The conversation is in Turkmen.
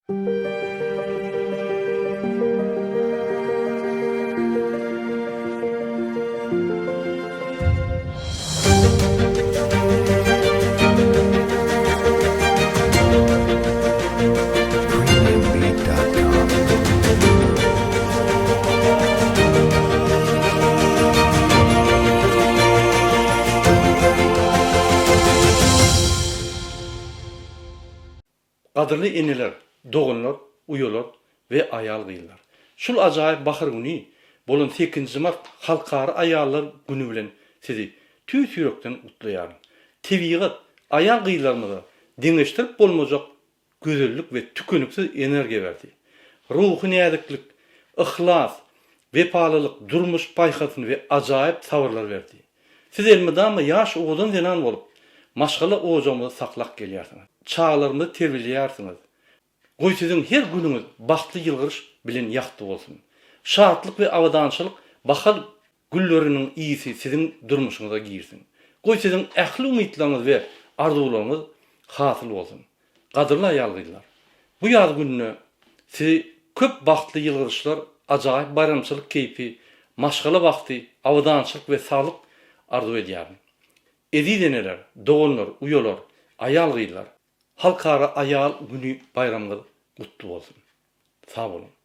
Premiumbeat.com. Gadyrly eneler, doganlar, uýalar we aýal-gyzlar! Şul ajaýyp bahar güni bolan sekizinji mart Halkara aýallar güni bilen sizi tüýs ýürekden gutlaýaryn. Tebigat aýal-gyzlarymyza deňeşdirip bolmajak gözellik we tükeniksiz energiýa berdi. Ruhy näziklik, yhlas, wepalylyk, durmuş paýhasyny we ajaýyp sabyrlar berdi. Siz elmydama ýaş owadan zenan bolup, maşgala ojagymyzy saklap gelýärsiňiz. Çagalarymyzy terbiýeleýärsiňiz. Goý siziň her günüňiz bagtly ýylgyryş bilen ýagty bolsun. Şatlyk we abadançylyk bahar gülleriniň ysy siziň durmuşyňyza girsin. Goý siziň ähli umytlaryňyz we arzuwlaryňyz hasyl bolsun. Gadyrly aýal-gyzlar! Bu ýaz gününe sizi köp bagtly ýylgyryşlar, ajaýyp baýramçylyk keýpi, maşgala bagty, abadançylyk we saglyk arzuw edýärin. Eziz eneler, doganlar, uýalar, aýal-gyzlar! Halkara aýal güni baýramyňyz gutly bolsun! Sag boluň!